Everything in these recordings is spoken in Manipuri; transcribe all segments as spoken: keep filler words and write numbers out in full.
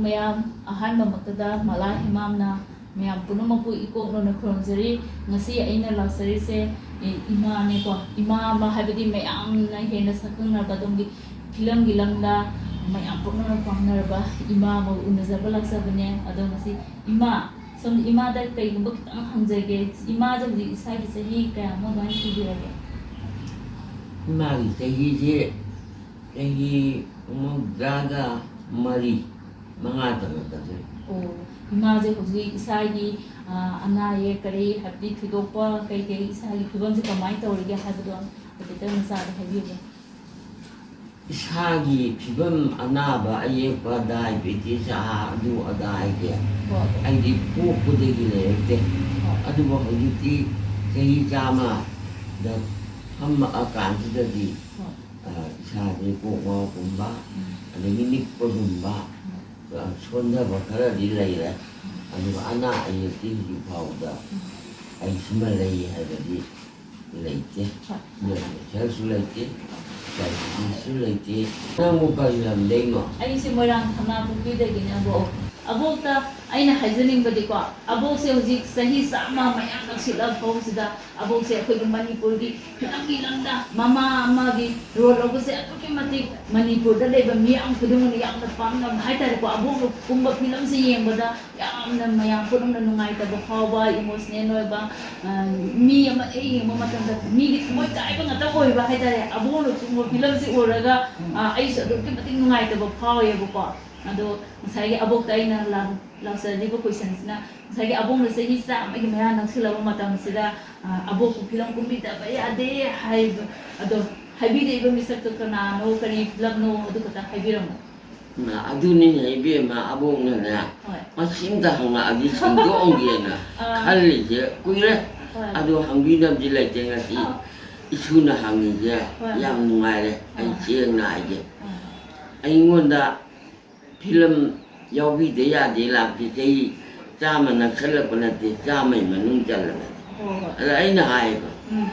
ꯃꯌꯥꯝ, ꯑꯍꯥꯟꯕꯃꯛꯇꯗ ꯃꯂꯥ ꯍꯤꯃꯥꯝꯅ ꯃꯌꯥꯝ ꯄꯨꯝꯅꯃꯛꯄꯨ ꯏꯀꯣꯛꯅꯅ ꯈꯨꯔꯨꯝꯖꯔꯤ꯫ ꯉꯁꯤ ꯑꯩꯅ ꯂꯥꯛꯆꯔꯤꯁꯦ, ꯏ-, ꯏꯃꯥꯅꯦꯀꯣ꯫ ꯏꯃꯥ ꯑꯃ ꯍꯥꯏꯕꯗꯤ ꯃꯌꯥꯝꯅ ꯍꯦꯟꯅ ꯁꯛꯈꯪꯅꯕ, ꯑꯗꯣꯝꯒꯤ ꯐꯤꯂꯝꯒꯤ ꯂꯝꯗ ꯃꯌꯥꯝ ꯄꯨꯝꯅꯃꯛ ꯄꯥꯝꯅꯔꯕ ꯏꯃꯥ ꯑꯃ ꯎꯅꯖꯕ ꯂꯥꯛꯆꯕꯅꯦ꯫ ꯑꯗꯣ ꯉꯁꯤ ꯏꯃꯥ, ꯁꯣꯝꯗ ꯏꯃꯥꯗ ꯀꯩꯒꯨꯝꯕ ꯈꯤꯇꯪ ꯍꯪꯖꯒꯦ꯫ ꯏꯃꯥꯁꯦ ꯍꯧꯖꯤꯛ ꯏꯁꯥꯒꯤ ꯆꯍꯤ ꯀꯌꯥꯃꯨꯛ ꯑꯗꯨꯃꯥꯏꯅ ꯁꯨꯕꯤꯔꯒꯦ? ꯏꯃꯥꯒꯤ ꯆꯍꯤꯁꯦ ꯆꯍꯤ ꯃꯧꯗ꯭ꯔꯥꯒ ꯃꯔꯤ, ꯃꯉꯥ ꯆꯪꯉꯛꯀꯗꯣꯏꯅꯤ꯫ ꯑꯣ, ꯏꯃꯥꯁꯦ ꯍꯧꯖꯤꯛ ꯏꯁꯥꯒꯤ, ꯑ, ꯑꯅꯥ ꯑꯌꯦꯛ ꯀꯔꯤ, ꯍꯥꯏꯕꯗꯤ ꯊꯣꯏꯗꯣꯛꯄ ꯀꯩ ꯀꯩ ꯏꯁꯥꯒꯤ ꯐꯤꯕꯝꯁꯦ ꯀꯃꯥꯏꯅ ꯇꯧꯔꯤꯒꯦ ꯍꯥꯏꯕꯗꯣ ꯍꯥꯏꯐꯦꯠꯇꯪ ꯃꯆꯥꯗ ꯍꯥꯏꯕꯤꯌꯨꯕ꯫ ꯏꯁꯥꯒꯤ ꯐꯤꯕꯝ, ꯑꯅꯥꯕ ꯑꯌꯦꯛꯄ, ꯗꯥꯏꯕꯦꯇꯤꯁ, ꯑꯥ, ꯑꯗꯨ ꯑꯗꯥ ꯍꯥꯏꯁꯦ ꯍꯣꯏ꯫ ꯑꯩꯗꯤ ꯄꯣꯛꯄꯗꯒꯤ ꯂꯩꯔꯛꯇꯦ꯫ ꯍꯣꯏ꯫ ꯑꯗꯨꯕꯨ ꯍꯧꯖꯤꯛꯇꯤ ꯆꯍꯤ ꯆꯥꯝꯃꯗ ꯐꯝꯃꯛꯑꯀꯥꯟꯁꯤꯗꯗꯤ, ꯍꯣꯏ꯫ ꯑ, ꯏꯁꯥꯁꯦ ꯀꯣꯛ ꯉꯥꯎꯒꯨꯝꯕ, ꯎꯝ꯫ ꯑꯗꯒꯤ ꯅꯤꯛꯄꯒꯨꯝꯕ, ꯎꯝ꯫ ꯑ, ꯁꯣꯟꯊꯕ ꯈꯔꯗꯤ ꯂꯩꯔꯦ꯫ ꯎꯝ꯫ ꯑꯗꯨꯒ ꯑꯅꯥ ꯑꯌꯦꯛꯇꯤ ꯍꯧꯖꯤꯛ ꯐꯥꯎꯕꯗ ꯎꯝ꯫ ꯑꯩ ꯁꯤꯃ ꯂꯩ ꯍꯥꯏꯕꯗꯤ ꯂꯩꯇꯦ꯫ ꯍꯣꯏ꯫ ꯕ꯭ꯂꯗ ꯄ꯭ꯔꯦꯁꯔꯁꯨ ꯂꯩꯇꯦ, ꯗꯥꯏꯕꯦꯇꯤꯁꯁꯨ ꯂꯩꯇꯦ꯫ ꯅꯪꯕꯨ ꯀꯔꯤ ꯂꯝꯗꯩꯅꯣ? ꯑꯩꯁꯦ ꯃꯣꯏꯔꯥꯡ ꯈꯝꯅꯥꯄꯨꯈ꯭ꯔꯤꯗꯒꯤꯅꯦ, ꯑꯕꯣꯛ꯫ ꯑꯕꯣꯛꯇ ꯑꯩꯅ ꯍꯥꯏꯖꯅꯤꯡꯕꯗꯤꯀꯣ, ꯑꯕꯣꯛꯁꯦ ꯍꯧꯖꯤꯛ ꯆꯍꯤ ꯆꯥꯝꯃ ꯃꯌꯥ ꯅꯛꯁꯤꯜꯂꯛꯑ ꯐꯥꯎꯕꯁꯤꯗ, ꯑꯕꯣꯛꯁꯦ ꯑꯩꯈꯣꯏꯒꯤ ꯃꯅꯤꯄꯨꯔꯒꯤ ꯐꯤꯂꯝꯒꯤ ꯂꯝꯗ ꯃꯃꯥ ꯑꯃꯒꯤ ꯔꯣꯜ ꯂꯧꯕꯁꯦ ꯑꯗꯨꯛꯀꯤ ꯃꯇꯤꯛ ꯃꯅꯤꯄꯨꯔꯗ ꯂꯩꯕ ꯃꯤꯌꯥꯝ ꯈꯨꯗꯤꯡꯃꯛꯅ ꯌꯥꯝꯅ ꯄꯥꯝꯅꯕ ꯍꯥꯏꯇꯥꯔꯦꯀꯣ꯫ ꯑꯕꯣꯛꯅ ꯀꯨꯝꯕ ꯐꯤꯂꯝꯁꯦ ꯌꯦꯡꯕꯗ ꯌꯥꯝꯅ ꯃꯌꯥꯝ ꯄꯨꯝꯅꯃꯛꯅ ꯅꯨꯡꯉꯥꯏꯇꯕ ꯐꯥꯎꯕ, ꯏꯃꯣꯁꯅꯦꯜ ꯑꯣꯏꯕ, ꯑ, ꯃꯤ ꯑꯃ ꯍꯦꯛ ꯌꯦꯡꯕ ꯃꯇꯝꯗ ꯃꯤꯒꯤ ꯊꯃꯣꯏ ꯀꯥꯏꯕ ꯉꯥꯛꯇ ꯑꯣꯏꯕ ꯍꯥꯏꯇꯥꯔꯦ꯫ ꯑꯕꯣꯛꯅ ꯀꯨꯝꯕ ꯐꯤꯂꯝꯁꯦ ꯎꯔꯒ, ꯑ, ꯑꯩꯁꯨ ꯑꯗꯨꯛꯀꯤ ꯃꯇꯤꯛ ꯅꯨꯡꯉꯥꯏꯇꯕ ꯐꯥꯎꯋꯦꯕꯀꯣ꯫ ꯑꯗꯣ ꯉꯁꯥꯏꯒꯤ ꯑꯕꯣꯛꯇ ꯑꯩꯅ ꯂꯥꯛ-, ꯂꯥꯛꯆꯔꯤꯕ ꯀꯣꯏꯁꯟꯁꯤꯅ, ꯉꯁꯥꯏꯒꯤ ꯑꯕꯣꯛꯅ ꯆꯍꯤ ꯆꯥꯝꯃꯒꯤ ꯃꯌꯥ ꯅꯛꯁꯤꯜꯂꯕ ꯃꯇꯝꯁꯤꯗ, ꯑ, ꯑꯕꯣꯛꯄꯨ ꯐꯤꯂꯝ ꯀꯨꯝꯕꯤꯗꯕ ꯌꯥꯗꯦ ꯍꯥꯏꯕ, ꯑꯗꯣ ꯍꯥꯏꯕꯤꯔꯛꯏꯕ ꯃꯤꯁꯛꯇꯣ ꯀꯅꯥꯅꯣ, ꯀꯔꯤ ꯐꯤꯂꯝꯅꯣ, ꯑꯗꯨ ꯈꯛꯇ ꯍꯥꯏꯕꯤꯔꯝꯃꯣ꯫ ꯃꯥ, ꯑꯗꯨꯅꯤꯅꯦ ꯏꯕꯦꯝꯃ, ꯑꯕꯣꯛꯅꯅꯦ, ꯍꯣꯏ꯫ ꯃꯁꯤꯝꯇ ꯍꯪꯉꯛꯑꯗꯤ ꯁꯦꯡꯗꯣꯛꯑꯝꯒꯦꯅ ꯑꯥ꯫ ꯈꯜꯂꯤꯁꯦ ꯀꯨꯏꯔꯦ꯫ ꯍꯣꯏ꯫ ꯑꯗꯣ ꯍꯪꯕꯤꯅꯕꯗꯤ ꯂꯩꯇꯦ ꯉꯁꯤ꯫ ꯑꯥ꯫ ꯏꯁꯨꯅ ꯍꯪꯉꯤꯁꯦ ꯍꯣꯏ꯫ ꯌꯥꯝ ꯅꯨꯡꯉꯥꯏꯔꯦ꯫ ꯑꯩ ꯑꯥ꯫ ꯁꯦꯡꯅ ꯍꯥꯏꯒꯦ꯫ ꯑꯥ꯫ ꯑꯩꯉꯣꯟꯗ ꯐꯤꯂꯝ ꯌꯥꯎꯕꯤꯗ ꯌꯥꯗꯦ ꯂꯥꯛꯇꯦ꯫ ꯆꯍꯤ ꯆꯥꯝꯃ ꯅꯛꯁꯜꯂꯛꯄ ꯅꯠꯇꯦ, ꯆꯥꯝꯃꯩ ꯃꯅꯨꯡ ꯆꯜꯂꯕꯅꯤ꯫ ꯍꯣꯏ, ꯍꯣꯏ꯫ ꯑꯗ ꯑꯩꯅ ꯍꯥꯏꯌꯦꯕ, ꯎꯝ꯫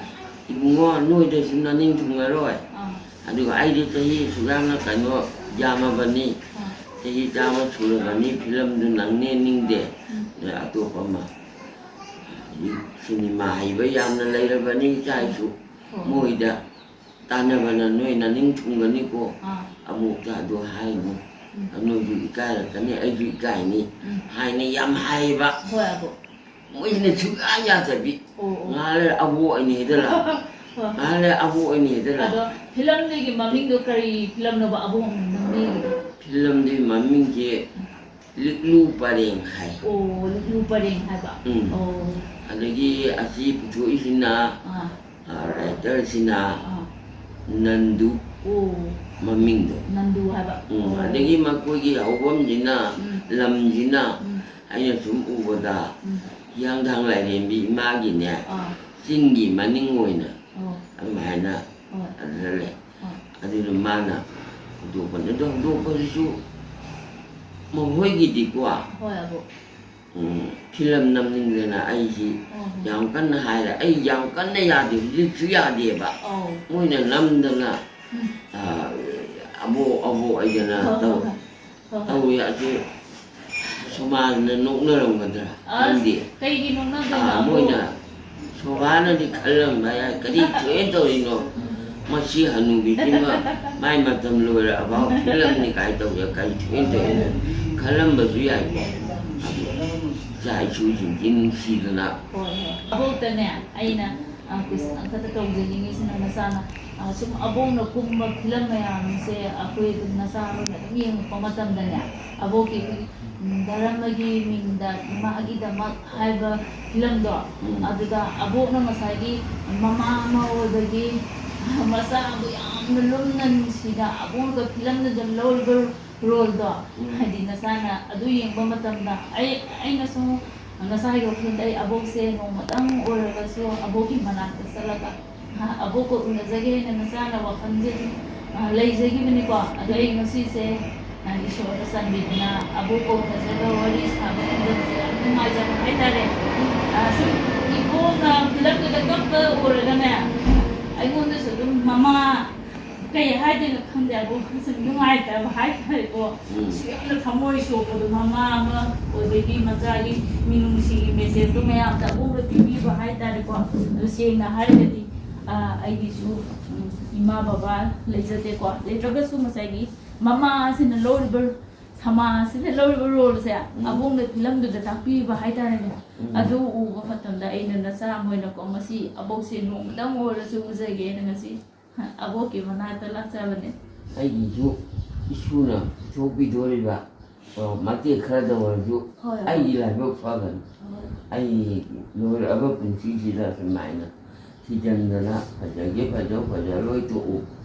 "ꯏꯕꯨꯡꯉꯣ, ꯅꯣꯏꯗꯁꯨ ꯅꯅꯤꯡ ꯊꯨꯡꯉꯔꯣꯏ꯫ ꯑꯥ꯫ ꯑꯗꯨꯒ ꯑꯩꯗꯤ ꯆꯍꯤ ꯁꯨꯛ ꯌꯥꯝꯅ ꯀꯩꯅꯣ ꯌꯥꯝꯃꯕꯅꯤ꯫ ꯑꯥ꯫ ꯆꯍꯤ ꯆꯥꯝꯃ ꯁꯨꯔꯕꯅꯤ, ꯐꯤꯂꯝꯗꯨ ꯅꯪꯅꯦ ꯅꯤꯡꯗꯦ꯫ ꯎꯝ꯫ ꯑꯗ ꯑꯇꯣꯞꯄ ꯑꯃ, ꯍꯧꯖꯤꯛ ꯁꯤꯅꯦꯃꯥ ꯍꯩꯕ ꯌꯥꯝꯅ ꯂꯩꯔꯕꯅꯤ ꯏꯆꯥ ꯏꯁꯨ꯫ ꯍꯣꯏ꯫ ꯃꯣꯏꯗ ꯇꯥꯟꯅꯕꯅ ꯅꯣꯏ ꯅꯅꯤꯡ ꯊꯨꯡꯒꯅꯤꯀꯣ꯫ ꯑꯥ꯫ ꯑꯃꯨꯛꯇ ꯑꯗꯨ ꯍꯥꯏꯅꯨ꯫ ꯎꯝ꯫ ꯅꯣꯏꯁꯨ ꯏꯀꯥꯏꯔꯛꯀꯅꯤ, ꯑꯩꯁꯨ ꯏꯀꯥꯏꯅꯤ꯫ ꯎꯝ꯫ ꯍꯥꯏꯅ ꯌꯥꯝ ꯍꯥꯏꯌꯦꯕ꯫ ꯍꯣꯏ, ꯑꯕꯣꯛ꯫ ꯃꯣꯏꯁꯤꯅ ꯁꯨꯡꯌꯥ ꯌꯥꯗꯕꯤ꯫ ꯑꯣ, ꯑꯣ꯫ ꯉꯥꯏꯍꯥꯛ ꯂꯩꯔ ꯑꯕꯣꯛ ꯑꯣꯏꯅ ꯍꯦꯛꯇ ꯂꯥꯛ꯫ ꯍꯣꯏ꯫ ꯉꯥꯏꯍꯥꯛ ꯂꯩꯔ ꯑꯕꯣꯛ ꯑꯣꯏꯅ ꯍꯦꯛꯇ ꯂꯥꯛ꯫ ꯑꯗꯣ ꯐꯤꯂꯝꯗꯨꯒꯤ ꯃꯃꯤꯡꯗꯣ ꯀꯔꯤ ꯐꯤꯂꯝꯅꯣꯕ ꯑꯕꯣꯛ ꯅꯝꯕꯤꯔꯤꯗꯣ? ꯐꯤꯂꯝꯗꯨꯒꯤ ꯃꯃꯤꯡꯁꯦ ꯎꯝ꯫ ꯂꯤꯛꯂꯨ ꯄꯔꯦꯡ ꯍꯥꯏ꯫ ꯑꯣ, ꯂꯤꯛꯂꯨ ꯄꯔꯦꯡ ꯍꯥꯏꯕ? ꯎꯝ꯫ ꯑꯣ꯫ ꯑꯗꯒꯤ ꯑꯁꯤ ꯄꯨꯊꯣꯛꯏꯁꯤꯅ, ꯑꯥ꯫ ꯑ, writerꯁꯤꯅ ꯑꯥ꯫ ꯅꯟꯗꯨ ꯑꯣ꯫ ꯃꯃꯤꯡꯗꯣ꯫ ꯅꯟꯗꯨ ꯍꯥꯏꯕ? ꯎꯝ, ꯑꯣ꯫ ꯑꯗꯒꯤ ꯃꯈꯣꯏꯒꯤ ꯍꯧꯐꯝꯁꯤꯅ, ꯎꯝ꯫ ꯂꯝꯁꯤꯅ ꯎꯝ꯫ ꯑꯩꯅ ꯁꯨꯝ ꯎꯕꯗ ꯎꯝ꯫ ꯍꯤꯌꯥꯡꯊꯥꯡ ꯂꯥꯏꯔꯦꯝꯕꯤ ꯏꯃꯥꯒꯤꯅꯦ, ꯑꯥ꯫ ꯆꯤꯡꯒꯤ ꯃꯅꯤꯡ ꯑꯣꯏꯅ ꯑꯣ꯫ ꯑꯗꯨꯃꯥꯏꯅ ꯍꯣꯏ꯫ ꯑꯗꯨꯗ ꯂꯩ꯫ ꯍꯣꯏ꯫ ꯑꯗꯨꯅ ꯃꯥꯅ ꯍꯧꯗꯣꯛꯄꯅꯤ꯫ ꯑꯗꯣ ꯍꯧꯗꯣꯛꯄꯁꯤꯁꯨ ꯃꯈꯣꯏꯒꯤꯗꯤꯀꯣ, ꯍꯣꯏ, ꯑꯕꯣꯛ꯫ ꯎꯝ, ꯐꯤꯂꯝ ꯅꯝꯅꯤꯡꯗꯅ ꯑꯩꯁꯤ ꯑꯣ꯫ ꯌꯥꯝ ꯀꯟꯅ ꯍꯥꯏꯔꯦ꯫ ꯑꯩ ꯌꯥꯝ ꯀꯟꯅ ꯌꯥꯗꯦ, ꯍꯧꯖꯤꯛꯁꯨ ꯌꯥꯗꯦꯕ꯫ ꯑꯧ꯫ ꯃꯣꯏꯅ ꯅꯝꯗꯅ, ꯎꯝ꯫ ꯑ, ꯑꯕꯣꯛ, ꯑꯕꯣꯛ ꯍꯥꯏꯗꯅ ꯍꯣꯏ, ꯍꯣꯏ, ꯇꯧ-, ꯍꯣꯏ꯫ ꯍꯣꯏ, ꯍꯣꯏ꯫ ꯇꯧꯏ꯫ ꯑꯗꯨ ꯁꯃꯥꯖꯅ ꯅꯣꯛꯅꯔꯝꯒꯗ꯭ꯔꯥ ꯑꯁ, ꯈꯪꯗꯦ꯫ ꯀꯩꯒꯤ ꯅꯣꯛꯅꯗꯣꯏꯅꯣ, ꯑꯥ, ꯑꯕꯣꯛ? ꯃꯣꯏꯅ ꯁꯣꯚꯥꯅꯗꯤ ꯈꯜꯂꯝꯕ ꯌꯥꯏ, "ꯀꯔꯤ ꯊꯣꯛꯑꯦ ꯇꯧꯔꯤꯅꯣ? ꯃꯁꯤ ꯍꯅꯨꯕꯤꯁꯤꯃ ꯃꯥꯏ ꯃꯇꯝ ꯂꯣꯏꯔꯛꯑꯕ ꯐꯤꯂꯝꯅꯤ" ꯀꯥꯏ ꯇꯧꯗꯅ ꯀꯔꯤ ꯊꯣꯛꯑꯦ ꯇꯧꯔꯤꯅꯣ ꯈꯜꯂꯝꯕꯁꯨ ꯌꯥꯏꯀꯣ꯫ ꯑꯗꯨ ꯏꯆꯥ ꯏꯁꯨꯁꯤꯡꯁꯤ ꯅꯨꯡꯁꯤꯗꯅ꯫ ꯍꯣꯏ, ꯍꯣꯏ꯫ ꯑꯕꯣꯛꯇꯅꯦ, ꯑꯩꯅ, ꯑ, question ꯑꯃꯈꯛꯇ ꯇꯧꯖꯅꯤꯡꯉꯤꯁꯤꯅ, ꯃꯆꯥꯅ, ꯑ, ꯁꯨꯝ ꯑꯕꯣꯛꯅ ꯀꯨꯝꯕ ꯐꯤꯂꯝ ꯃꯌꯥꯝꯁꯦ ꯑꯩꯈꯣꯏ ꯑꯗꯨꯝ ꯅꯆꯥ ꯍꯣꯏꯅ ꯑꯗꯨꯝ ꯌꯦꯡꯉꯛꯄ ꯃꯇꯝꯗꯅꯦ, ꯑꯕꯣꯛꯀꯤ ꯑꯩꯈꯣꯏꯒꯤ ꯎꯝ, ꯙꯔꯃꯒꯤ ꯃꯤꯡꯗ ꯏꯃꯥꯒꯤꯗꯃꯛ ꯍꯥꯏꯕ ꯐꯤꯂꯝꯗꯣ, ꯎꯝ꯫ ꯑꯗꯨꯗ ꯑꯕꯣꯛꯅ ꯉꯁꯥꯏꯒꯤ ꯃꯃꯥ ꯑꯃ ꯑꯣꯏꯕꯒꯤ ꯃꯆꯥꯕꯨ ꯌꯥꯝꯅ ꯂꯨꯝꯅ ꯅꯨꯡꯁꯤꯅ ꯑꯕꯣꯛꯅꯒ ꯐꯤꯂꯝꯗꯨꯗ ꯂꯧꯔꯤꯕ roleꯗꯣ, ꯎꯝ꯫ ꯍꯥꯏꯗꯤ ꯅꯆꯥꯅ ꯑꯗꯨ ꯌꯦꯡꯕ ꯃꯇꯝꯗ ꯑꯩ, ꯑꯩꯅꯁꯨ ꯅꯆꯥꯒꯤ ꯋꯥꯈꯜꯗ ꯑꯩ ꯑꯕꯣꯛꯁꯦ ꯅꯣꯡꯃꯇꯪ ꯑꯣꯏꯔꯒꯁꯨ ꯑꯕꯣꯛꯀꯤ ꯃꯅꯥꯛꯇ ꯆꯠꯂꯒ ꯑꯕꯣꯛꯀ ꯎꯅꯖꯒꯦ ꯍꯥꯏꯅ ꯅꯆꯥꯅ ꯋꯥꯈꯜꯁꯦ ꯑꯗꯨꯝ, ꯑ, ꯂꯩꯖꯈꯤꯕꯅꯤꯀꯣ꯫ ꯑꯗꯣ ꯑꯩ ꯉꯁꯤꯁꯦ, ꯑ, ꯏꯁꯣꯔꯅ ꯆꯥꯟꯕꯤꯗꯨꯅ ꯑꯕꯣꯛꯀ ꯎꯅꯖꯔꯒ ꯋꯥꯔꯤ ꯁꯥꯕ ꯐꯪꯖꯕꯁꯦ ꯌꯥꯝ ꯅꯨꯡꯉꯥꯏꯖꯕ ꯍꯥꯏꯇꯥꯔꯦ꯫ ꯑ, ꯁꯨꯝ ꯏꯕꯣꯛꯅ ꯐꯤꯂꯝꯗꯨꯗ ꯀꯞꯄ ꯎꯔꯒꯅꯦ, ꯑꯩꯉꯣꯟꯗꯁꯨ ꯑꯗꯨꯝ ꯃꯃꯥ ꯀꯩ ꯍꯥꯏꯗꯣꯏꯅꯣ ꯈꯪꯗꯦ, ꯑꯕꯣꯛ ꯁꯨꯝ ꯅꯨꯡꯉꯥꯏꯇꯕ ꯍꯥꯏꯇꯥꯔꯦꯀꯣ꯫ ꯎꯝ꯫ ꯁꯨꯛ ꯌꯥꯝꯅ ꯊꯃꯣꯏ ꯁꯣꯛꯄꯗꯣ, ꯃꯃꯥ ꯑꯃ ꯑꯣꯏꯕꯒꯤ ꯃꯆꯥꯒꯤ ꯃꯤꯅꯨꯡꯁꯤꯒꯤ ꯃꯦꯁꯦꯖꯇꯣ ꯃꯌꯥꯝꯗ ꯑꯕꯣꯛꯅ ꯄꯤꯕꯤꯕ ꯍꯥꯏꯇꯥꯔꯦꯀꯣ꯫ ꯑꯗꯨ ꯁꯦꯡꯅ ꯍꯥꯏꯔꯒꯗꯤ, ꯑ, ꯑꯩꯒꯤꯁꯨ, ꯎꯝ, ꯏꯃꯥ ꯕꯕꯥ ꯂꯩꯖꯗꯦꯀꯣ꯫ ꯂꯩꯇ꯭ꯔꯒꯁꯨ ꯉꯁꯥꯏꯒꯤ ꯃꯃꯥ ꯑꯁꯤꯅ ꯂꯧꯔꯤꯕ, ꯁꯃꯥꯖꯁꯤꯗ ꯂꯧꯔꯤꯕ ꯔꯣꯜꯁꯦ ꯎꯝ꯫ ꯑꯕꯣꯛꯅ ꯐꯤꯂꯝꯗꯨꯗ ꯇꯥꯛꯄꯤꯕ ꯍꯥꯏꯇꯥꯔꯦꯅꯦ꯫ ꯎꯝ꯫ ꯑꯗꯨ ꯎꯕ ꯃꯇꯝꯗ ꯑꯩꯅ ꯅꯆꯥ ꯑꯃ ꯑꯣꯏꯅꯀꯣ, ꯉꯁꯤ ꯑꯕꯣꯛꯁꯦ ꯅꯣꯡꯃꯇꯪ ꯑꯣꯏꯔꯁꯨ ꯎꯖꯒꯦꯅ ꯉꯁꯤ ꯑꯕꯣꯛꯀꯤ ꯃꯅꯥꯛꯇ ꯂꯥꯛꯆꯕꯅꯦ꯫ ꯑꯩꯒꯤꯁꯨ ꯏꯁꯨꯅ ꯄꯨꯊꯣꯛꯄꯤꯗꯣꯔꯤꯕ, ꯑ, ꯃꯇꯦꯛ ꯈꯔꯗ ꯑꯣꯏꯔꯁꯨ ꯍꯣꯏ, ꯍꯣꯏ꯫ ꯑꯩꯒꯤ ꯂꯥꯏꯕꯛ ꯐꯒꯅꯤ꯫ ꯍꯣꯏ꯫ ꯑꯩ ꯂꯣꯏꯔꯛꯑꯕ ꯄꯨꯟꯁꯤꯁꯤꯗ ꯁꯨꯃꯥꯏꯅ ꯊꯤꯖꯤꯟꯗꯅ ꯐꯖꯒꯦ ꯐꯖꯧ ꯐꯖꯔꯣꯏ ꯇꯣꯛꯎ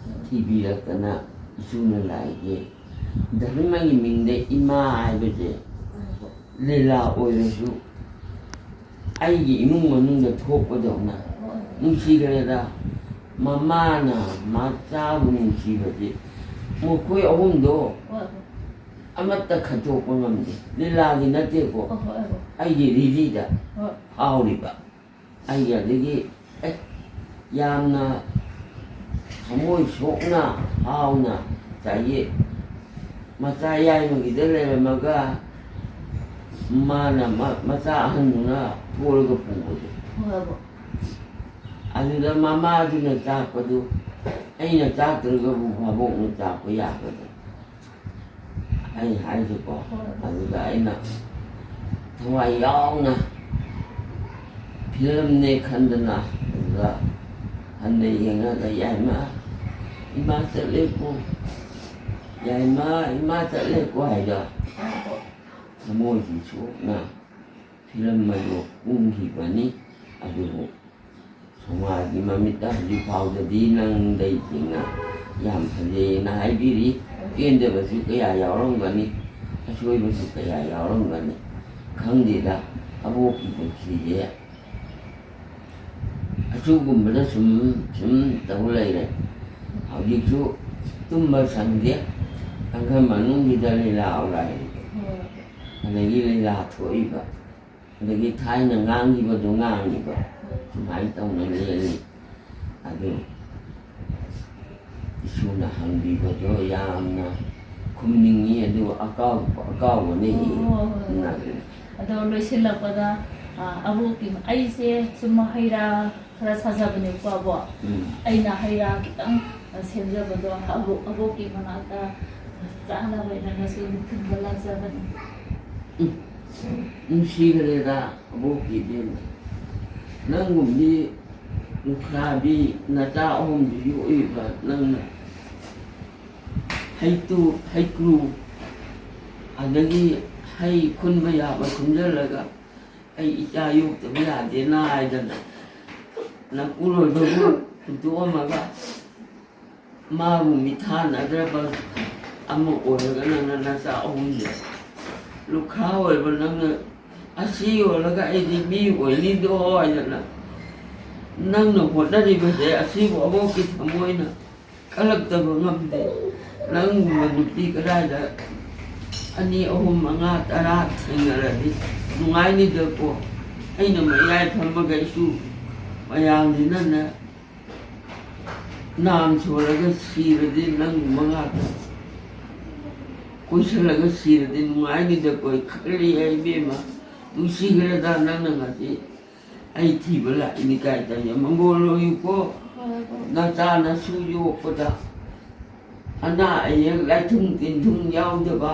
ꯊꯤꯕꯤꯔꯛꯇꯅ ꯏꯁꯨꯅ ꯂꯥꯛꯏꯁꯦ꯫ ꯙꯔꯃꯒꯤ ꯃꯤꯡꯗ ꯏꯃꯥ ꯍꯥꯏꯕꯁꯦ ꯂꯤꯂꯥ ꯑꯣꯏꯔꯁꯨ ꯑꯩꯒꯤ ꯏꯃꯨꯡ ꯃꯅꯨꯡꯗ ꯊꯣꯛꯄꯗꯧꯅ ꯅꯨꯡꯁꯤꯈ꯭ꯔꯦꯗ꯫ ꯃꯃꯥꯅ ꯃꯆꯥꯕꯨ ꯅꯨꯡꯁꯤꯕꯁꯦ ꯃꯈꯣꯏ ꯑꯍꯨꯝꯗꯣ ꯑꯃꯠꯇ ꯈꯟꯇꯣꯛꯄ ꯉꯝꯗꯦ꯫ ꯂꯤꯂꯥꯒꯤ ꯅꯠꯇꯦꯀꯣ, ꯑꯩꯒꯤ ꯔꯤꯂꯤꯗ ꯐꯥꯎꯔꯤꯕ꯫ ꯑꯩꯒꯤ ꯑꯗꯒꯤ, ꯑꯦ, ꯌꯥꯝꯅ ꯊꯃꯣꯏ ꯁꯣꯛꯅ, ꯍꯥꯎꯅ ꯆꯥꯏꯌꯦ꯫ ꯃꯆꯥ ꯌꯥꯏꯃꯒꯤꯗ ꯂꯩꯔꯝꯃꯒ ꯃꯥꯅ ꯃ-, ꯃꯆꯥ ꯑꯍꯟꯗꯨꯅ ꯄꯣꯔꯒ ꯄꯨꯕꯗꯣ꯫ ꯍꯣꯏ, ꯑꯕꯣꯛ꯫ ꯑꯗꯨꯗ ꯃꯃꯥꯗꯨꯅ ꯆꯥꯛꯄꯗꯨ ꯑꯩꯅ ꯆꯥꯛꯇ꯭ꯔꯒꯕꯨ ꯃꯕꯣꯛꯅ ꯆꯥꯛꯄ ꯌꯥꯒꯗ꯭ꯔꯥ? ꯑꯩ ꯍꯥꯏꯁꯤꯀꯣ, ꯍꯣꯏ꯫ ꯑꯗꯨꯗ ꯑꯩꯅ ꯊꯋꯥꯏ ꯌꯥꯎꯅ ꯐꯤꯂꯝꯅꯦ ꯈꯟꯗꯅ ꯑꯗꯨꯗ ꯍꯟꯅ ꯌꯦꯡꯉꯒ, "ꯌꯥꯏꯃ, ꯏꯃꯥ ꯆꯠꯂꯦꯀꯣ, ꯌꯥꯏꯃ, ꯏꯃꯥ ꯆꯠꯂꯦꯀꯣ" ꯍꯥꯏꯗꯣ ꯊꯃꯣꯏꯁꯤ ꯁꯣꯛꯅ ꯐꯤꯂꯝ ꯑꯗꯨ ꯀꯨꯝꯈꯤꯕꯅꯤ꯫ ꯑꯗꯨꯕꯨ ꯁꯃꯥꯖꯒꯤ ꯃꯃꯤꯠꯇ ꯍꯧꯖꯤꯛ ꯐꯥꯎꯗꯗꯤ ꯅꯪ ꯂꯩꯁꯤꯡꯅ ꯌꯥꯝ ꯐꯖꯩꯌꯦꯅ ꯍꯥꯏꯕꯤꯔꯤ꯫ ꯄꯦꯟꯗꯕꯁꯨ ꯀꯌꯥ ꯌꯥꯎꯔꯝꯒꯅꯤ, ꯑꯁꯣꯏꯕꯁꯨ ꯀꯌꯥ ꯌꯥꯎꯔꯝꯒꯅꯤ꯫ ꯈꯪꯗꯦꯗ, ꯑꯕꯣꯛꯀꯤ ꯄꯨꯟꯁꯤꯁꯦ ꯑꯁꯤꯒꯨꯝꯕꯗ ꯁꯨꯝ, ꯁꯨꯝ ꯇꯧ ꯂꯩꯔꯦ꯫ ꯍꯧꯖꯤꯛꯁꯨ ꯇꯨꯝꯕ ꯁꯪꯗꯦ꯫ ꯀꯥꯡꯈꯟ ꯃꯅꯨꯡꯁꯤꯗ ꯂꯤꯂꯥ ꯑꯧꯔꯥꯏ꯫ ꯑꯗꯒꯤ ꯂꯤꯂꯥ ꯊꯣꯛꯏꯕ꯫ ꯑꯗꯒꯤ ꯊꯥꯏꯅ ꯉꯥꯡꯈꯤꯕꯗꯣ ꯉꯥꯡꯉꯤꯕ꯫ ꯁꯨꯃꯥꯏꯅ ꯇꯧꯅ ꯂꯦꯜꯂꯤ꯫ ꯑꯗꯨ ꯁꯨꯅ ꯍꯪꯕꯤꯕꯗꯣ ꯌꯥꯝꯅ ꯈꯨꯝꯅꯤꯡꯉꯤ, ꯑꯗꯨ ꯑꯀꯥꯎ-, ꯑꯀꯥꯎꯕꯅ ꯍꯦꯜꯂꯤ꯫ ꯑꯣ, ꯍꯣꯏ, ꯍꯣꯏ꯫ ꯎꯝ꯫ ꯑꯗꯣ ꯂꯣꯏꯁꯤꯜꯂꯛꯄꯗ, ꯑ, ꯑꯕꯣꯛꯀꯤ, ꯑꯩꯁꯦ ꯁꯨꯝ ꯍꯩ ꯔꯥ ꯈꯔ ꯁꯥꯖꯕꯅꯦꯕꯀꯣ, ꯑꯕꯣꯛ꯫ ꯎꯝ꯫ ꯑꯩꯅ ꯍꯩ ꯔꯥ ꯈꯤꯇꯪ ꯁꯦꯝꯖꯕꯗꯣ ꯑꯕꯣꯛ, ꯑꯕꯣꯛꯀꯤ ꯃꯅꯥꯛꯇ ꯆꯥꯅꯕ ꯍꯥꯏꯅ ꯉꯁꯤ ꯊꯤꯟꯕ ꯂꯥꯛꯆꯕꯅꯤ꯫ ꯎꯝ꯫ ꯅꯨꯡꯁꯤꯈ꯭ꯔꯦꯗ ꯑꯕꯣꯛꯀꯤ ꯏꯕꯦꯝꯃ꯫ ꯅꯪꯒꯨꯝꯕꯤ ꯂꯨꯈ꯭ꯔꯥꯕꯤ ꯅꯆꯥ ꯑꯍꯨꯝꯗꯨ ꯌꯣꯛꯏꯕ ꯅꯪꯅ ꯍꯩꯇꯨ, ꯍꯩꯀ꯭ꯔꯨ, ꯑꯗꯒꯤ ꯍꯩ ꯈꯨꯟꯕ ꯌꯥꯕ ꯈꯨꯟꯖꯜꯂꯒ ꯑꯩ ꯏꯆꯥ ꯌꯣꯛꯇꯕ ꯌꯥꯗꯦꯅ ꯍꯥꯏꯗꯅ ꯅꯄꯨꯔꯣꯏꯕꯕꯨ ꯍꯨꯟꯗꯣꯛꯑꯝꯃꯒ ꯃꯥꯕꯨ ꯃꯤꯊꯥꯅꯗ꯭ꯔꯕ ꯑꯃ ꯑꯣꯏꯔꯒ ꯅꯪꯅ ꯅꯆꯥ ꯑꯍꯨꯝꯁꯦ ꯂꯨꯈ꯭ꯔꯥ ꯑꯣꯏꯕ ꯅꯪꯅ ꯑꯁꯤ ꯌꯣꯜꯂꯒ ꯑꯩꯗꯤ ꯃꯤ ꯑꯣꯏꯅꯤꯗꯣ ꯍꯥꯏꯗꯅ ꯅꯪꯅ ꯍꯣꯠꯅꯔꯤꯕꯁꯦ ꯑꯁꯤꯕꯨ ꯑꯕꯣꯛꯀꯤ ꯊꯃꯣꯏꯅ ꯀꯜꯂꯛꯇꯕ ꯉꯝꯗꯦ꯫ ꯅꯪꯒꯨꯝꯕ ꯅꯨꯄꯤ ꯀꯗꯥꯏꯗ ꯑꯅꯤ, ꯑꯍꯨꯝ, ꯃꯉꯥ, ꯇꯔꯥ ꯊꯦꯡꯅꯔꯗꯤ ꯅꯨꯡꯉꯥꯏꯅꯤꯗꯀꯣ꯫ ꯑꯩꯅ ꯃꯌꯥꯏ ꯐꯝꯃꯒ ꯑꯩꯁꯨ ꯃꯌꯥꯝꯁꯤꯅꯅꯦ ꯅꯥꯝ ꯁꯣꯜꯂꯒ ꯁꯤꯔꯗꯤ ꯅꯪꯒꯨꯝꯕ ꯉꯥꯛꯇ ꯀꯣꯏꯁꯜꯂꯒ ꯁꯤꯔꯗꯤ ꯅꯨꯡꯉꯥꯏꯅꯤꯗꯀꯣ꯫ ꯑꯩ ꯈꯜꯂꯤ, ꯑꯩ ꯏꯕꯦꯝꯃ, ꯅꯨꯡꯁꯤꯈ꯭ꯔꯦꯗ ꯅꯪꯅ ꯉꯁꯤ ꯑꯩ ꯊꯤꯕ ꯂꯥꯛꯏꯅꯤ ꯀꯥꯏ ꯇꯧꯔꯤ꯫ ꯃꯪꯒꯣꯜ ꯑꯣꯏꯌꯨꯀꯣ꯫ ꯍꯣꯏ, ꯍꯣꯏ꯫ ꯅꯆꯥ ꯅꯁꯨ ꯌꯣꯛꯄꯗ ꯑꯅꯥ ꯑꯌꯦꯛ ꯂꯥꯏꯊꯨꯡ ꯇꯤꯟꯊꯨꯡ ꯌꯥꯎꯗꯕ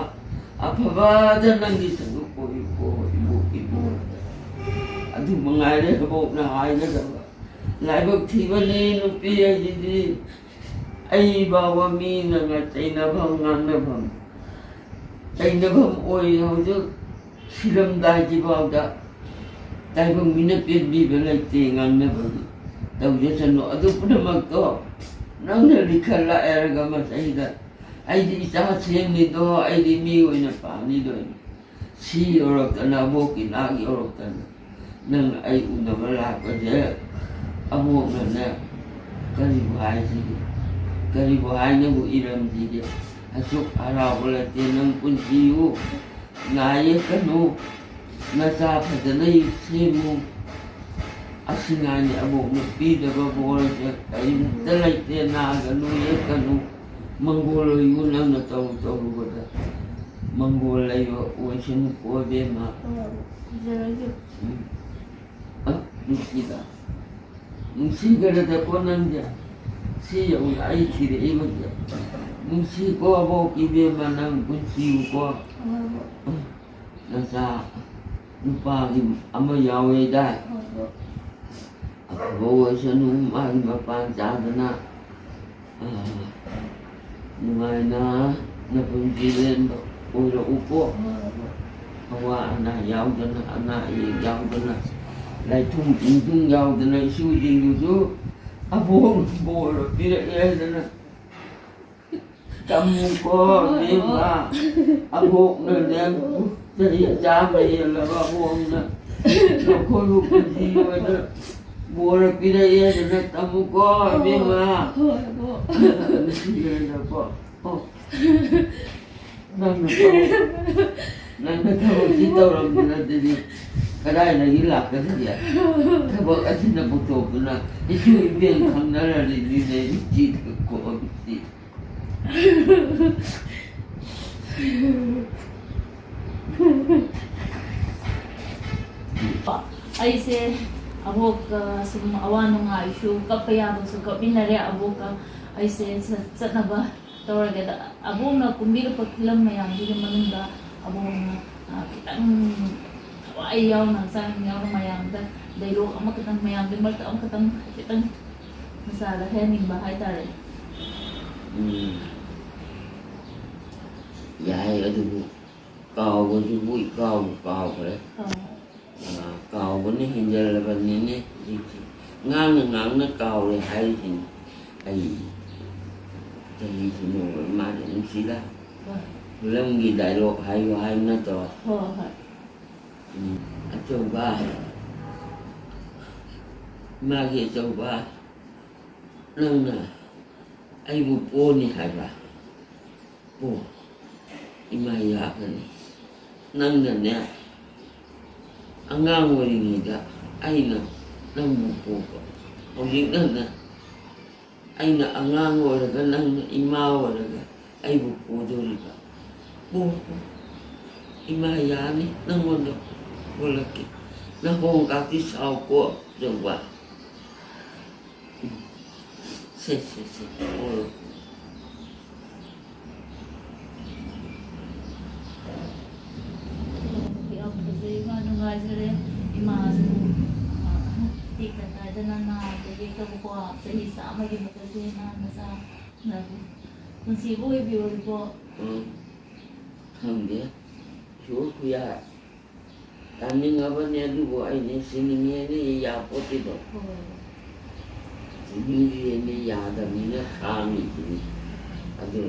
ꯑꯐꯕꯗ ꯅꯪꯒꯤ ꯁꯔꯨꯛ ꯑꯣꯏꯌꯨꯀꯣ, ꯏꯕꯣꯛ, ꯏꯕꯣꯛ꯫ ꯑꯗꯨ ꯃꯉꯥꯏꯔꯦ ꯏꯕꯣꯛꯅ ꯍꯥꯏꯒꯗꯕ꯫ ꯂꯥꯏꯕꯛ ꯊꯤꯕꯅꯤ ꯅꯨꯄꯤ ꯍꯥꯏꯁꯤꯗꯤ꯫ ꯑꯩ ꯐꯥꯎꯕ ꯃꯤꯅꯒ ꯆꯩꯅꯐꯝ ꯉꯥꯡꯅꯐꯝ ꯆꯩꯅꯐꯝ ꯑꯣꯏ꯫ ꯍꯧꯖꯤꯛ ꯁꯤꯔꯝꯗꯥꯏꯁꯤꯐꯥꯎꯗ ꯇꯥꯏꯕꯪ ꯃꯤꯅ ꯄꯦꯟꯕꯤꯕ ꯂꯩꯇꯦ ꯉꯥꯡꯅꯕꯒꯤ꯫ ꯇꯧꯖꯁꯅꯨ꯫ ꯑꯗꯨ ꯄꯨꯝꯅꯃꯛꯇꯣ ꯅꯪꯅ ꯂꯤꯈꯠꯂꯛꯑꯦ ꯍꯥꯏꯔꯒ ꯃꯁꯤꯗ ꯑꯩꯗꯤ ꯏꯆꯥ ꯁꯦꯝꯅꯤꯗꯣ, ꯑꯩꯗꯤ ꯃꯤ ꯑꯣꯏꯅ ꯄꯥꯝꯅꯤꯗꯣ꯫ ꯁꯤ ꯌꯧꯔꯛꯇꯅ, ꯑꯕꯣꯛꯀꯤ ꯅꯥꯛ ꯌꯧꯔꯛꯇꯅ ꯅꯪ ꯑꯩ ꯎꯅꯕ ꯂꯥꯛꯄꯁꯦ ꯑꯕꯣꯛꯅꯅꯦ ꯀꯔꯤꯕꯨ ꯍꯥꯏꯁꯤꯒꯦ? ꯀꯔꯤꯕꯨ ꯍꯥꯏꯅꯕꯨ ꯏꯔꯝꯁꯤꯒꯦ? ꯑꯁꯨꯛ ꯍꯔꯥꯎꯕ ꯂꯩꯇꯦ꯫ ꯅꯪ ꯄꯨꯟꯁꯤꯌꯨ, ꯅꯥ ꯌꯦꯛꯀꯅꯨ, ꯅꯆꯥ ꯐꯖꯅ ꯁꯦꯝꯃꯨ꯫ ꯑꯁꯤꯉꯥꯏꯅꯤ ꯑꯕꯣꯛꯅ ꯄꯤꯗꯕ ꯕꯣꯔꯁꯦ ꯀꯔꯤꯝꯇ ꯂꯩꯇꯦ꯫ ꯅꯥꯒꯅꯨ ꯌꯦꯛꯀꯅꯨ꯫ ꯃꯪꯒꯣꯜ ꯑꯣꯏꯌꯨ ꯅꯪꯅ ꯇꯧꯔꯨ ꯇꯧꯔꯨꯕꯗ꯫ ꯃꯪꯒꯣꯜ ꯂꯩꯕ ꯑꯣꯏꯁꯅꯨꯀꯣ ꯏꯕꯦꯝꯃ꯫ ꯎꯝ꯫ ꯑ, ꯅꯨꯡꯁꯤꯗ꯫ ꯅꯨꯡꯁꯤꯈ꯭ꯔꯗꯀꯣ ꯅꯪꯁꯦ꯫ ꯁꯤ ꯌꯧꯅ ꯑꯩ ꯊꯤꯔꯛꯏꯕꯁꯦ꯫ ꯅꯨꯡꯁꯤꯀꯣ ꯑꯕꯣꯛ ꯏꯕꯦꯝꯃ ꯅꯪ ꯄꯨꯟꯁꯤꯌꯨꯀꯣ꯫ ꯅꯆꯥ ꯅꯨꯄꯥꯒꯤ ꯑꯃ ꯌꯥꯎꯋꯦꯗꯥꯏ? ꯑꯐꯕ ꯑꯣꯏꯁꯅꯨ, ꯃꯥꯒꯤ ꯃꯄꯥꯟ ꯆꯥꯗꯅ, ꯑ, ꯅꯨꯡꯉꯥꯏꯅ ꯅꯄꯨꯟꯁꯤ ꯂꯦꯟꯕ ꯑꯣꯏꯔꯛꯎꯀꯣ꯫ ꯑꯋꯥ ꯑꯅꯥ ꯌꯥꯎꯗꯅ, ꯑꯅꯥ ꯑꯌꯦꯛ ꯌꯥꯎꯗꯅ, ꯂꯥꯏꯊꯨꯡ ꯇꯤꯟꯊꯨꯡ ꯌꯥꯎꯗꯅ, ꯏꯁꯨꯁꯤꯡꯗꯨꯁꯨ ꯑꯕꯣꯛꯅ ꯕꯣꯔ ꯄꯤꯔꯛꯑꯦ ꯍꯥꯏꯗꯅ ꯇꯝꯃꯨꯀꯣ꯫ ꯍꯣꯏ, ꯍꯣꯏ꯫ ꯏꯕꯦꯝꯃ, ꯑꯕꯣꯛꯅꯅꯦ, ꯆꯍꯤ ꯆꯥꯝꯃ ꯍꯦꯜꯂꯕ ꯑꯕꯣꯛꯅ ꯅꯈꯣꯏꯕꯨ ꯄꯨꯟꯁꯤ ꯑꯣꯏꯅ ꯕꯣꯔ ꯄꯤꯔꯛꯑꯦ ꯍꯥꯏꯗꯅ ꯇꯝꯃꯨꯀꯣ, ꯏꯕꯦꯝꯃ꯫ ꯍꯣꯏ, ꯍꯣꯏ꯫ ꯅꯨꯡꯁꯤꯔꯦꯗꯀꯣ꯫ ꯑꯣ꯫ ꯅꯪꯅ ꯊꯕꯛ, ꯅꯪꯅ ꯊꯕꯛꯁꯤ ꯇꯧꯔꯝꯗ꯭ꯔꯗꯤ ꯀꯗꯥꯏꯗꯒꯤ ꯂꯥꯛꯀꯗꯒꯦ? ꯊꯕꯛ ꯑꯁꯤꯅ ꯄꯨꯊꯣꯛꯇꯨꯅ ꯏꯁꯨ ꯏꯕꯦꯟ ꯈꯪꯅꯔꯔꯤꯅꯤꯅꯦ, ꯏꯆꯦꯗꯀꯣ, ꯏꯆꯦ꯫ ꯑꯩꯁꯦ ꯑꯕꯣꯛꯀ ꯁꯨꯝ ꯑꯋꯥ ꯅꯨꯡꯉꯥꯏꯁꯨ ꯀꯞꯄ ꯌꯥꯕꯁꯨ ꯀꯞꯃꯤꯟꯅꯔꯦ꯫ ꯑꯕꯣꯛꯀ ꯑꯩꯁꯦ ꯆꯠ-, ꯆꯠꯅꯕ ꯇꯧꯔꯒꯦꯗ꯫ ꯑꯕꯣꯛꯅ ꯀꯨꯝꯕꯤꯔꯛꯄ ꯐꯤꯂꯝ ꯃꯌꯥꯝꯗꯨꯒꯤ ꯃꯅꯨꯡꯗ ꯑꯕꯣꯛꯅ, ꯑ, ꯈꯤꯇꯪ ꯊꯋꯥꯏ ꯌꯥꯎꯅ, ꯍꯛꯆꯥꯡ ꯌꯥꯎꯅ ꯃꯌꯥꯝꯗ ꯗꯥꯏꯂꯣꯛ ꯑꯃꯈꯛꯇꯪ, ꯃꯌꯥꯝꯗꯨꯒꯤ ꯃꯔꯛꯇ ꯑꯃꯈꯛꯇꯪ ꯍꯥꯏꯐꯦꯠꯇꯪ ꯃꯆꯥꯗ ꯍꯥꯏꯍꯟꯅꯤꯡꯕ ꯍꯥꯏꯇꯥꯔꯦ꯫ ꯎꯝ꯫ ꯌꯥꯏ, ꯑꯗꯨꯕꯨ ꯀꯥꯎꯕꯗꯨꯕꯨ ꯏꯀꯥꯎꯕꯨ ꯀꯥꯎꯈ꯭ꯔꯦ꯫ ꯑꯥ꯫ ꯑꯥ, ꯀꯥꯎꯕꯅ ꯍꯦꯟꯖꯜꯂꯕꯅꯤꯅꯦ ꯍꯧꯖꯤꯛꯁꯦ꯫ ꯉꯥꯡꯅ ꯉꯥꯡꯅ ꯀꯥꯎꯔꯦ ꯍꯥꯏꯔꯤꯁꯤꯅꯤ꯫ ꯑꯩ ꯆꯍꯤꯁꯨ ꯅꯣꯡꯃ ꯃꯥꯅ ꯅꯨꯡꯁꯤꯗ꯫ ꯍꯣꯏ꯫ ꯐꯤꯂꯝꯒꯤ ꯗꯥꯏꯂꯣꯛ ꯍꯥꯏꯌꯨ ꯍꯥꯏꯕ ꯅꯠꯇ꯭ꯔꯣ? ꯍꯣꯏ, ꯍꯣꯏ꯫ ꯎꯝ, ꯑꯆꯧꯕ, ꯃꯥꯒꯤ ꯑꯆꯧꯕ, ꯅꯪꯅ ꯑꯩꯕꯨ ꯄꯣꯅꯤ ꯍꯥꯏꯕ? ꯄꯣ꯫ ꯏꯃꯥ ꯌꯥꯒꯅꯤ꯫ ꯅꯪꯅꯅꯦ, ꯑꯉꯥꯡ ꯑꯣꯏꯔꯤꯉꯩꯗ ꯑꯩꯅ ꯅꯪꯕꯨ ꯄꯣꯛꯄ꯫ ꯍꯧꯖꯤꯛ ꯅꯪꯅ, ꯑꯩꯅ ꯑꯉꯥꯡ ꯑꯣꯏꯔꯒ ꯅꯪꯅ ꯏꯃꯥ ꯑꯣꯏꯔꯒ ꯑꯩꯕꯨ ꯄꯣꯗꯣꯔꯤꯕ꯫ ꯄꯣ, ꯄꯣ꯫ ꯏꯃꯥ ꯌꯥꯅꯤ, ꯅꯪꯉꯣꯟꯗ ꯄꯣꯜꯂꯛꯀꯦ꯫ ꯅꯍꯣꯡ ꯀꯥꯇꯤ ꯁꯥꯎꯀꯣ, ꯆꯧꯕ꯫ ꯎꯝ꯫ ꯁꯦ, ꯁꯦ, ꯁꯦ, ꯄꯣꯔꯣ꯫ ꯌꯥꯝ ꯐꯖꯩ, ꯏꯃꯥ, ꯅꯨꯡꯉꯥꯏꯖꯔꯦ꯫ ꯏꯃꯥꯁꯨ, ꯑ, ꯇꯦꯛꯇ ꯀꯥꯏꯗꯅ ꯅꯥꯗ ꯌꯦꯛꯇꯕꯀꯣ, ꯆꯍꯤ ꯆꯥꯝꯃꯒꯤ ꯃꯊꯛꯇ ꯏꯃꯥ ꯅꯆꯥ ꯅ ꯄꯨꯟꯁꯤꯕꯨ ꯑꯣꯏꯕꯤꯔꯣꯏꯀꯣ꯫ ꯎꯝ, ꯈꯪꯗꯦ꯫ ꯏꯁꯣꯔ ꯈꯨꯌꯥ ꯇꯥꯅꯤꯡꯉꯕꯅꯦ, ꯑꯗꯨꯕꯨ ꯑꯩꯅ ꯁꯤꯅꯤꯡꯉꯦꯅ ꯌꯥꯄꯣꯠꯇꯦꯗꯣ꯫ ꯍꯣꯏ꯫ ꯁꯤꯅꯤꯡꯗꯦꯅ ꯌꯥꯗꯕꯅꯤꯅ ꯈꯥꯡꯉꯤꯗꯨꯅꯤ꯫ ꯑꯗꯨ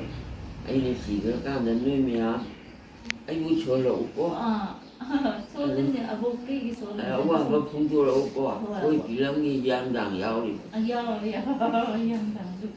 ꯑꯩꯅ ꯁꯤꯈ꯭ꯔꯀꯥꯟꯗ ꯅꯣꯏ ꯃꯌꯥꯝ ꯑꯩꯕꯨ ꯁꯣꯜꯂꯛꯎꯀꯣ꯫ ꯑꯥ, ꯁꯣꯜꯂꯤꯅꯦ, ꯑꯕꯣꯛ ꯀꯩꯒꯤ ꯁꯣꯜꯂꯤꯅꯦ? ꯑꯋꯥꯕ ꯐꯣꯡꯗꯣꯔꯛꯎꯀꯣ꯫ ꯍꯣꯏ, ꯑꯩꯈꯣꯏ ꯍꯣꯏ꯫ ꯐꯤꯂꯝꯒꯤ ꯍꯤꯌꯥꯡꯊꯥꯡ ꯌꯥꯎꯔꯤꯕ꯫ ꯑ, ꯌꯥꯎꯔꯦ, ꯌꯥꯎꯔꯦ, ꯌꯥꯝ ꯊꯥꯡꯁꯨ꯫